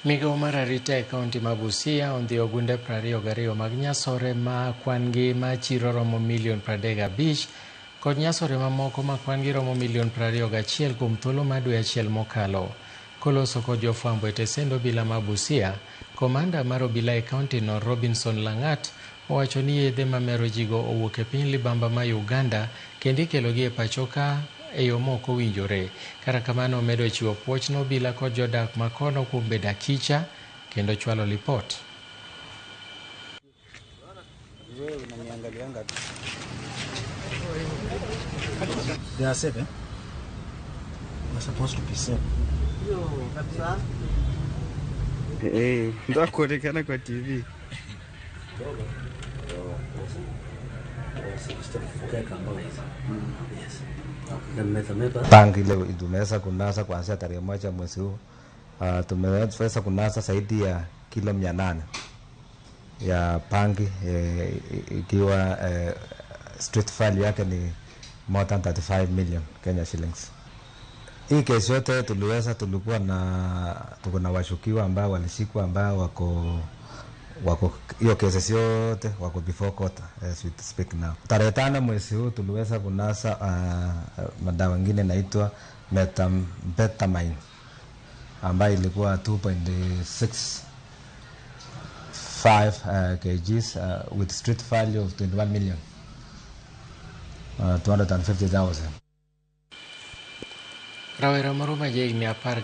Migawo mar arita e kaunti ma Busia ondhiyo ogunde 22 mag nyasore ma kwan gi ma chiro romo milion 35 kod nyasore mamoko ma kwan gi romo milion 21 kuom thuolo mar dwe achiel mokalo. Koloso kod jofwambo e tesend obila ma Busia, komanda mar obila e kaunti no Robinson Langat owacho ni yedhe mamero jigo owuok e piny libamba ma Uganda kendo ikelogi e pacho ka e yo mok owinjore. Kata kamano omedo chiwo puoch ne obila kod jodak ma kono kuom bedo akicha kendo chwalo lipot. They are safe, eh? They're supposed to be safe. Eh, ndio kuonekana kwa TV. Bangi ile tumeweza kunasa kuanzia tarehe 1 mwezi huu. Tumeweza kunasa zaidi ya kilo 800 ya bangi, ikiwa street value yake ni more than 35 million Kenya shillings. Hii kesi yote tulikuwa na tuko na washukiwa ambao walishikwa ambao wako hiyo kesi yote wako before court as we speak now. Tarehe 5 mwezi huu tuliweza kunasa madawa mengine inaitwa methamphetamine ambayo ilikuwa 2.65 kgs with street value of 21 million 250,000. Rawera moro ma jahigni 10